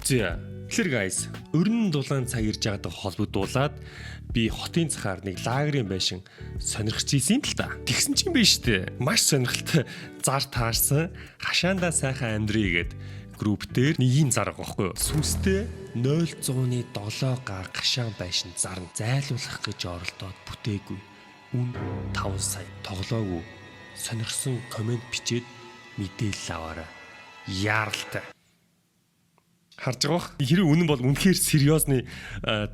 Зя. Тэгэхээр guys, өрн дулаан цаг ирж байгаатай холбогдуулаад би хотын цахаар нэг лагерын байшин сонирхож исэн юм л та. Тэгсэн чинь биш үү? Маш сонирхолтой зар таарсан. Хашаандаа сайхан амьдрий гээд групп дээр нэг ийм зар байгаа байхгүй юу? Сүнстэй 0.7 га гашаан байшин зарна. Зайлуулах гэж оролдоод бүтээгүй. Үн 5 сая тоглоогүй. Сонирхсон комент бичээд мэдээлэл аваарай. Яаралтай. Харж байгаа бах. Хэрэг үнэн бол үнэхээр сериосны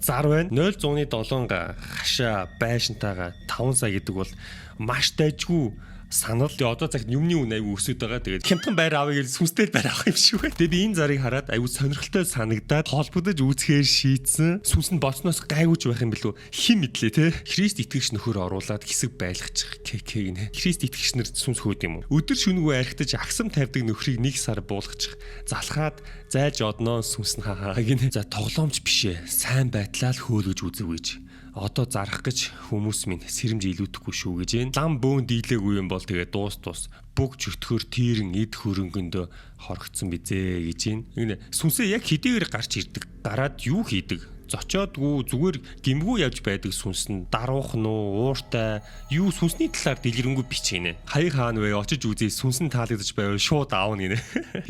зар байна. 0.7 га хашаа байшинтайгаа 5 сая гэдэг бол маш дайжгүй санал. Тэгээ одоо цагт юмны үн айгүй өсөд байгаа. Тэгээд хямдхан байр авъя гэж сүнстэй байр авах юм шиг байна. Тэгээ би энэ зарыг хараад айгүй сонирхолтой санагдаад холбогдож үүсгэхээр шийдсэн. Сүнс нь боцноос гайгүйч байх юм билүү? Хин мэдлээ те. Христ итгэгч нөхөр оруулаад хэсэг байлгачих КК гинэ. Христ итгэгч нар сүнс хөөд юм уу? Өдөр шөнөгүй архитаж агсам тавьдаг нөхрийг нэг сар буулгачих. Залхаад зайлж одноо сүнс нь хаа гинэ. За тоглоомч биш ээ. Сайн байдлаа л хөөлгөж үзв гэж одоо зарах гэж хүмүүс минь сэрэмж илүүдэхгүй шүү гэж байна. Лам бөөн дийлээгүй юм бол тэгээ дуус тус бүх чөтгөр тийрэн эд хөрөнгөндөө хорогдсон бизээ гэж байна. Ингэнэ сүнсээ яг хэдийгээр гарч ирдэг. Гараад юу хийдэг? Зочоодгүй зүгээр гимгүү явж байдаг сүнс нь даруухан уу ууртай юу сүнсний талаар дэлгэрэнгүй бичгэнэ. Хаяг хаана вэ? Очиж үзье. Сүнс нь таалагдж байвал шууд аавна гинэ.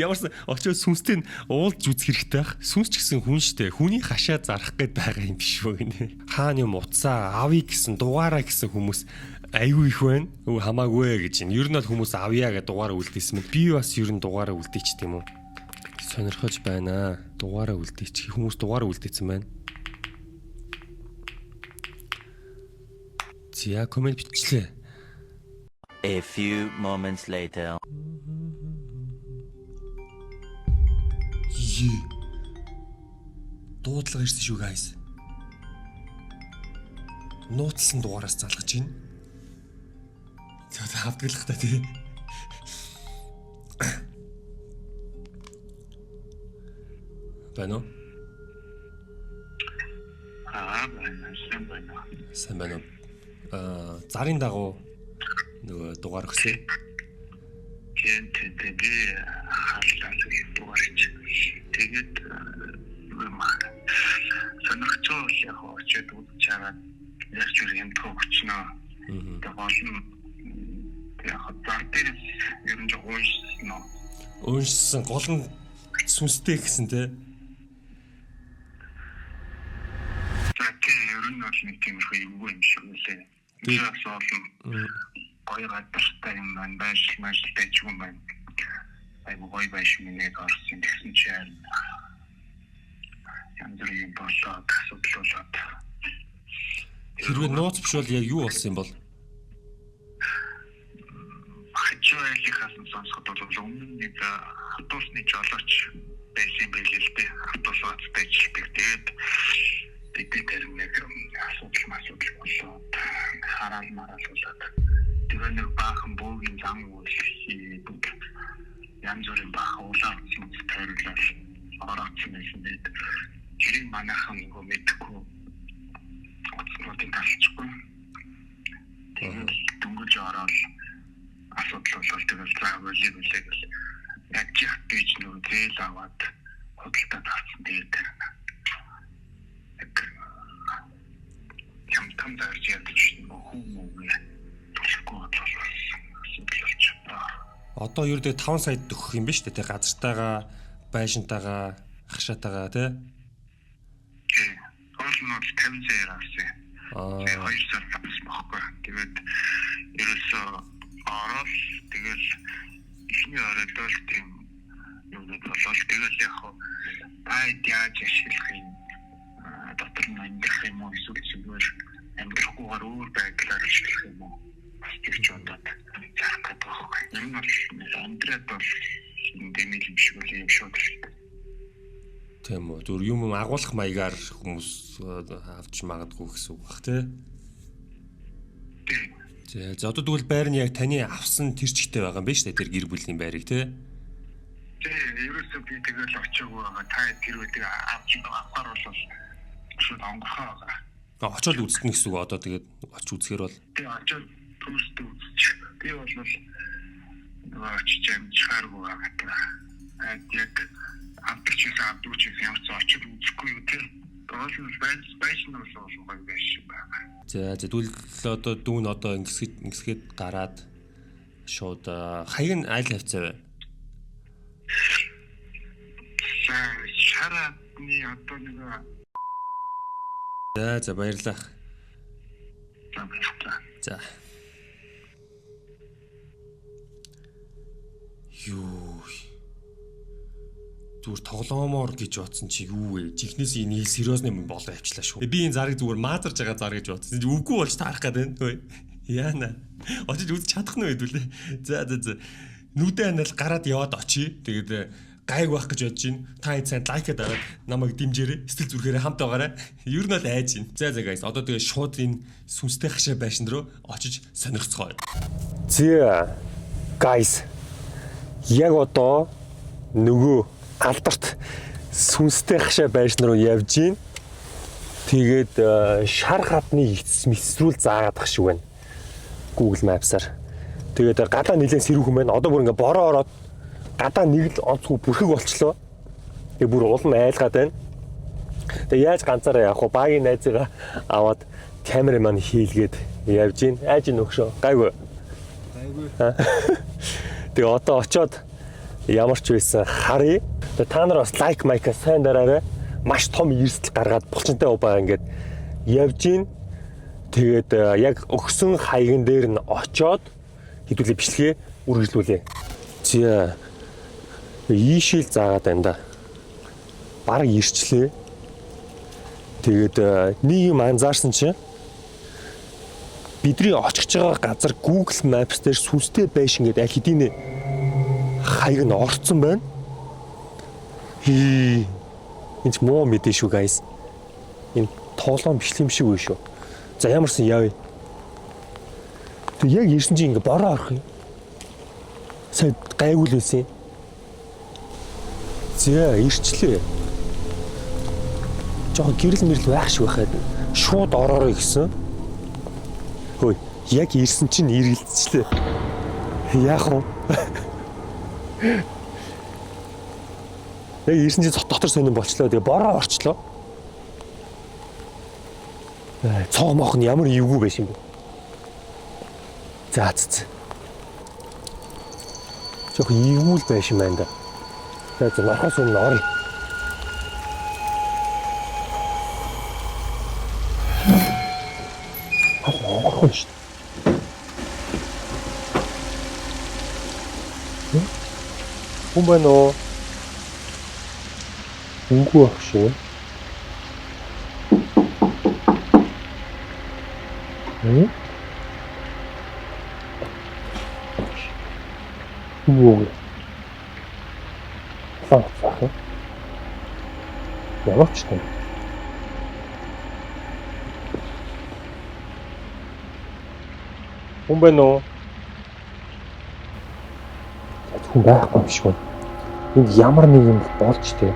Ямарсан очиод сүнстэй нь уулзж үзэх хэрэгтэй байх. Сүнс ч гэсэн хүн штэ. Хүний хашаа зарах гээд байгаа юм биш үү гинэ. Хаана юм утсаа авъя гэсэн дугаараа гэсэн хүмүүс айгүй их байна. Өө хамаагүй гэж байна. Ер нь бол хүмүүс авъя гэж дугаараа үлдээсэн мэн. Би бас ер нь дугаараа үлдээч тийм үү. Сонирхож байна. Дугаараа үлдээч. Хүмүүс дугаараа үлдээсэн байна. За комент бичлээ. A few moments later. Ее. Дуудлага ирсэн шүү guys. Нууцлсан дугаараас залгаж байна. За хавтгалах та тий. Байна уу? Аа байна, сайн байна. Сайн байна уу? Аа, зарын дагуу нөгөө дугаар өгсөн. Тийм тийм тийм би хааллаа дугаар чи. Тэгээд юм сонирхож бол яг очиад үзэж хараад яг ч юм төгчнө. Тэгээд гол нь яг зар дээр ер нь жоо уншсан уу? Уншсан гол нь сүнстэй гэсэн тий. За тийм ер нь бол нэг тиймэрхүү эвгүй юм шиг үлээ. Би бас олон гоё газартай юм байна, байшин мажилтай ч юм байна. Айгу гоё байшин минийг орсон гэсэн чинь янз бүрийн болоод асуудал болоод. Хэрвээ нууц биш бол яг юу болсон юм бол? Хажуу айлынхаас нь сонсоход бол өмнө нэг автобусны жолооч байсан юм байл л дээ. Автобус бацтай ажилтдаг. Тэгээд бидний тэр нэг асуудал болоод хараал мараал болоод тэгээ нэг баахан бөөгийн зам үйл хийдэг. Янз бүрийн баахан улаан утас тойруулаад ороодсон байсан. Тэгээд тэрийг манайхан нөгөө мэдэхгүй утаснуудыг талчихгүй. Тэгээд дөнгөж ороод асуудал болол тэгэл за болиг болиг гэл яаж яах гэж нөгөө зээл аваад худалдаад авсан. Тэгээд яг хямдхан зарж ядаж нөгөө хүмүүгээ төлөхгүй бодлоо асуудал болчихлоо. Одоо ер нь 5 сая төгөх юм биш үү? Тэ газартайгаа, байшинтайгаа, хашаатайгаа тий. Тийм. Гол нь бол 50 саяар авсан. Аа. Тэгээ 2 сар авсан байхгүй. Тэгээд ерөөсөө ороод тэгэл эхний оройдоо л тийм юмнууд болоод тэгэл яг хав та яаж ашиглах юм дотор нь амьдрах юм уу эсвэл зүгээр амьдрахгүйгээр өөр байдлаар ашиглах юм уу бас тэр ч удаад зарах гэдэг байхгүй. Ер нь бол амьдраад бол дэмэл юм шиг үл юм шууд л. Тийм үү. Зүгээр юм агуулах маягаар хүмүүс авч магадгүй гэсэн үг бах тий. Тийм. За одоо тэгвэл байр нь яг таны авсан тэр чигтээ байгаа юм байна шүү дээ. Тэр гэр бүлийн байрыг тий. Тийм, ерөөсөө би тэгэл очиагүй байгаа. Та тэр үедээ авч авахар бол шууд онгорхоо байгаа. Очоод үзтэн гэсэн үг одоо тэгээд очиж үзэхэр бол Тэгээ очиод төмөртөө үзчих. Би бол нөгөө очиж амжихааргүй байгаа. Яг авдаг ч гэсэн авдаг ч гэсэн ямар Уул нь байж нь бол гоё байж байгаа. За за тэгвэл одоо дүүн одоо ингэсгээд гараад шууд хаяг нь айл хавцаа вэ? За шараадны одоо нэг За за баярлалаа. За. Юу. Зүгээр тоглоомоор гэж бодсон чи юу вэ? Жихнээс энэ сериосны юм болоо явчлаа шүү. Би энэ зарыг зүгээр маазарж байгаа зар гэж бодсон. Үгүй болж таарах гээд байна. Яана. Очиж үзэж чадах нь хэдүүлээ. За за за. Нүдэ анаал гараад яваад очие. Тэгээд гайг байх гэж бодож байна. Та хэд сайн лайк дараад намайг дэмжээрэй. Сэтгэл зүрхээрээ хамт байгаарай. Ер нь бол айж байна. За за guys, одоо тэгээ шууд энэ сүнстэй хашаа байшин руу очиж сонирхцгоё. Зэ guys. Яг одоо нөгөө алдарт сүнстэй хашаа байшин руу явж гин. Тэгээд шар хадны эцэс мэсрүүл заагаад ах шиг байна. Google Maps-аар. Тэгээд гадаа нэлээд сэрүүхэн байна. Одоо бүр ингээ бороо ороод гадаа нэг л онцгой бүрхэг болчлоо. Тэгээ бүр улам айлгаад байна. Тэгээ яаж ганцаараа явах вэ? Багийн найзыгаа аваад камераман хийлгээд явж гин. Айж нөгшөө. Гайгүй. Гайгүй. Тэгээ одоо очоод ямар ч байсан харъя. Тэгээ та нар бас лайк майка сайн дараарай. Маш том эрсдэл гаргаад булчинтай убаа ингээд явж гин. Тэгээд яг өгсөн хаяган дээр нь очоод хэдүүлээ бичлэгээ үргэлжлүүлье. Зя ийшэл заагаад байна да. Бараг ирчлээ. Тэгээд нэг юм анзаарсан чинь бидний очих байгаа газар Google Maps дээр сүнстэй байшин гэдэг аль хэдийн хаяг нь орцсон байна. Хий. Энд ч муу мэдээ шүү guys. Энэ тоглоом бичлэг юм шиг үе шүү. За ямарсан явъя. Тэг яг ирсэн чинь ингээ бороо орох юм. Сая гайгүй л байсан юм. Зэ ирчлээ. Жохон гэрэл мэрэл байх шиг байхад шууд ороорой гэсэн. Хөөе, яг ирсэн чинь эргэлзчлээ. Яах вэ? Яг ирсэн чинь дотор сонирн болчлоо. Тэгээ бороо орчлоо. Цоо мох нь ямар эвгүй байсан юм бэ? За за. Жох эвгүй л байсан байна да. За за нархаас өмнө оръё. Онгорхон шүү дээ. Хүн байна уу? Үгүй ах шүү. Юу вэ? Лаан цаах юм. Ямар ч юм. Хүн байна уу? Хүн байхгүй юм шиг байна. Энд ямар нэг юм болж тээ.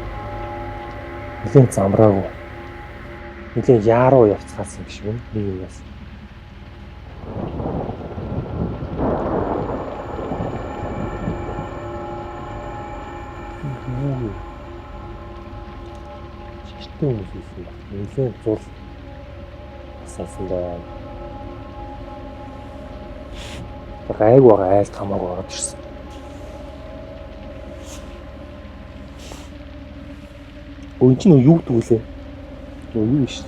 Нилээн замраагүй. Нилээн яаруу явцгаасан юм шиг байна. Нэг юм яасан. Юу вэ? Шаштай хүмүүс байсан баг. Нилээн зул асаасан байна. Гайг байгаа айлт хамаагүй ороод ирсэн. Өө энэ чинь юу гэдэг вүлээ? Юу юм шүү.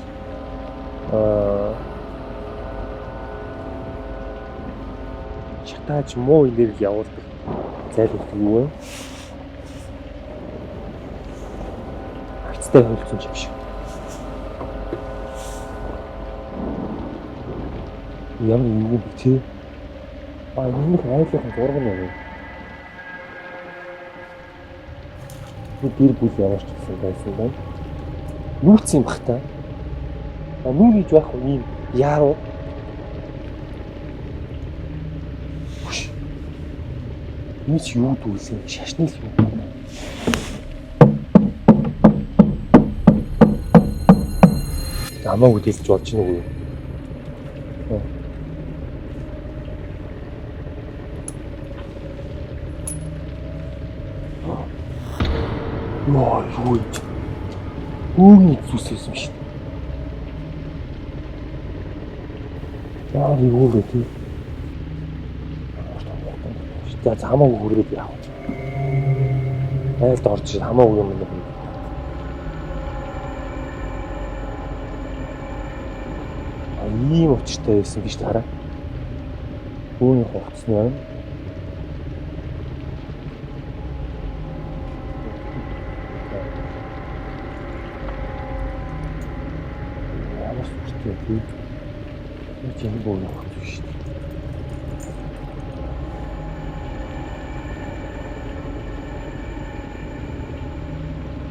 Шатааж муу энерги явуулдаг зайлуулдаг юу вэ? Харцтай хөлцөн юм шиг. Ямар юу бэ тий? А энэ их айлынхан зураг нь байна. Би гэр бүл ямар ч гэсэн байсан байна. Нүүц юм бах та. А нүүн хийж байх уу ийм яаруу. Энэ ч юу дүүлсэн? Шашны л юм. Амаагүй дэлж болж гэнэ үү? Йоо, юу юм? Үүний зүсээс юм шүү. Яа юу вэ тий? За хамаагүй хүрээд яах вэ? Айлд орж хамаагүй юм нэг. Ийм учиртай байсан биш хараа. Бөөний хувцсны байна. Ямар сүртэй тий. Энэ бөөний хувцс биш үү?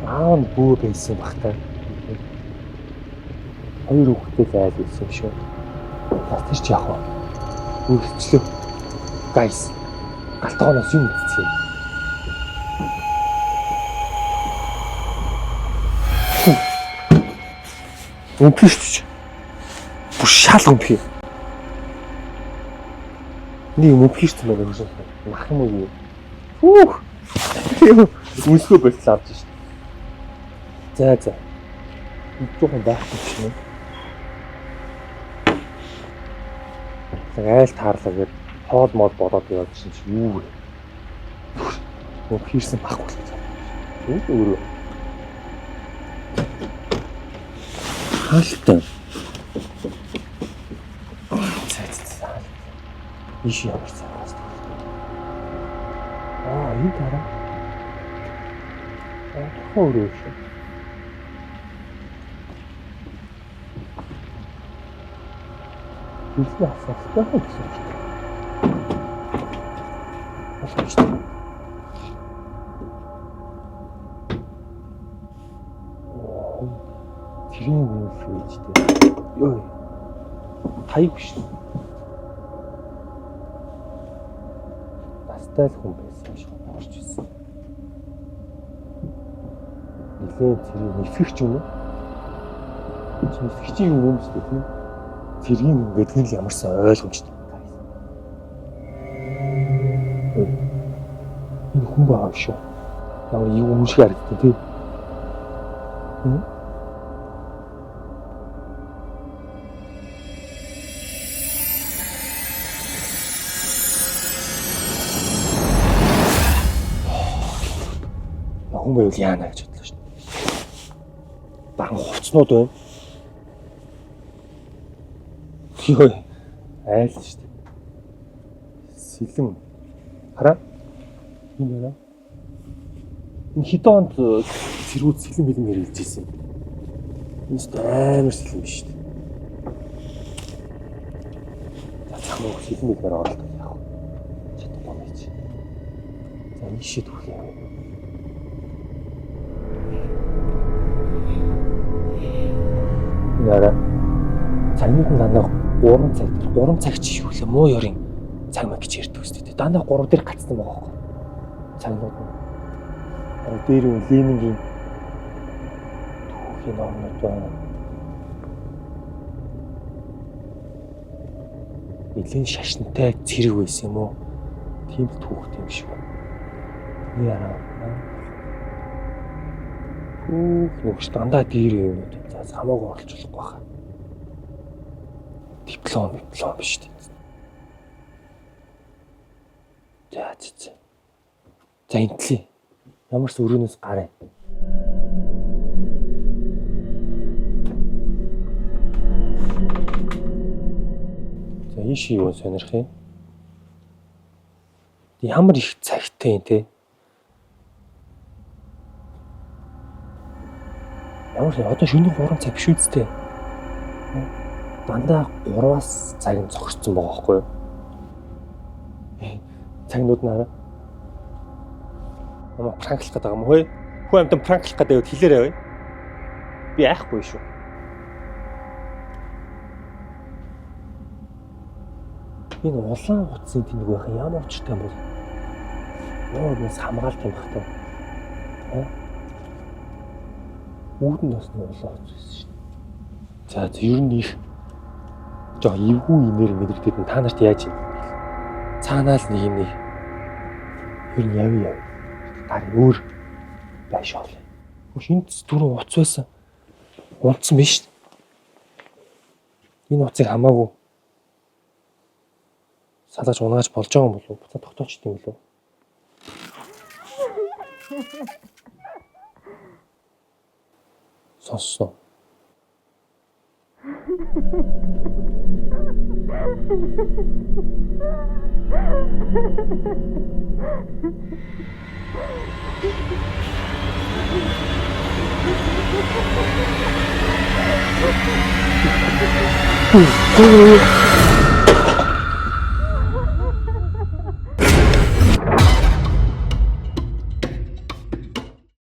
Аав нь бөө байсан бах та. Хоёр хүүхэдтэй л айл байсан юм шүү. За тэр чи яах вэ? Үргэлжлөө. Guys. Галтгооноос юм мэдцгээе. Өмпий шүү дээ. Бүр шал өмпий. Нэг юм өмпий шүү дээ байна. Мах юм уу? Хүүх. Үнсгөө болцоо авч шүү. За за. Жоохон байхгүй ч юм. Айл таарлаа гээд хоол мод болоод яваад чинь чи юу вэ? Хийрсэн байхгүй л. Юу өөрөө. Хаалтай. За за. Иш ямар цагаас. Аа, энэ дараа. Аа, өөрөө шүү. Хэлний асуулттай гэсэн үг шүү дээ. Болох шүү дээ. Тэрийн хүн шүү дээ. Йой. Таяг биш. Настай л хүн байсан юм шиг орж ирсэн. Нилээн цэрэг нисгэгч юм уу? Чи нисгэгчийн юм юм шүү дээ, тийм. Цэргийн хүн гэдэг нь л ямарсан ойлгомжтой. Энэ хүн байгаа юм шүү. Ямар юу юм шиг харагддаг тийм. Хүн байвал яана гэж бодлоо шүү. Бага хувцнууд байна. Йой. Айл шүү дээ. Сэлэм. Хараа. Энэ байна. Энэ хэдэн онд цэргүүд сэлэм бэлэм хэрэглэж ирсэн юм. Энэ ч амар сэлэм биш шүү дээ. За цамуу сэлэм бэлмээр оролдох яах вэ? Чадахгүй юм чи. За ийшээ түүх юм. Нара. Цагнууд нь дандаа 3 цаг дээр 3 цаг чи юу лээ муу ёрын цаг маг гэж ярьдаг үстэй. Дандаа 3 дээр гацсан байгаа байхгүй. Цагнууд нь. Хараа дээр нь Ленингийн түүхийн номнууд байна. Нэлээн шашинтай цэрэг байсан юм уу? Тийм л түүхтэй юм шиг байна. Нэг араа. Түүх нүгш дандаа дээр юмнууд. За хамаагүй орлож болохгүй баха. Диплом биш үү? За за. За энтлээ. Ямар ч өрөөнөөс гараа. За ийш юу сонирх юм? Ямар их цагтай юм те? Ямар ч одоо шөнийн 3 цаг биш үсттэй. Дандаа 3-аас цаг нь зогссон байгаа байхгүй юу? Цагнууд нь хараа. Намайг пранклах гэдэг юм уу? Хүн амьтан пранклах гэдэг байвал хэлээрэй бай. Би айхгүй шүү. Энэ улаан утсын тэнэг байх ямар учиртай юм бол? Нуурнаас хамгаалт юм бах та. Үүдэн бас нэг улаан утас байсан шүү. За ер нь их жоо эвгүй инээр мэдрэгдээд та нарт яаж юм бэ? Цаанаа л нэг юм нэг ер нь яв. Гар өөр байшаал. Хөш энд түрүү утас байсан. Унтсан биш. Энэ утсыг хамаагүй Салгаж унааж болж байгаа юм болов уу? Буцаа тогтоочт юм болов уу? Сонссон.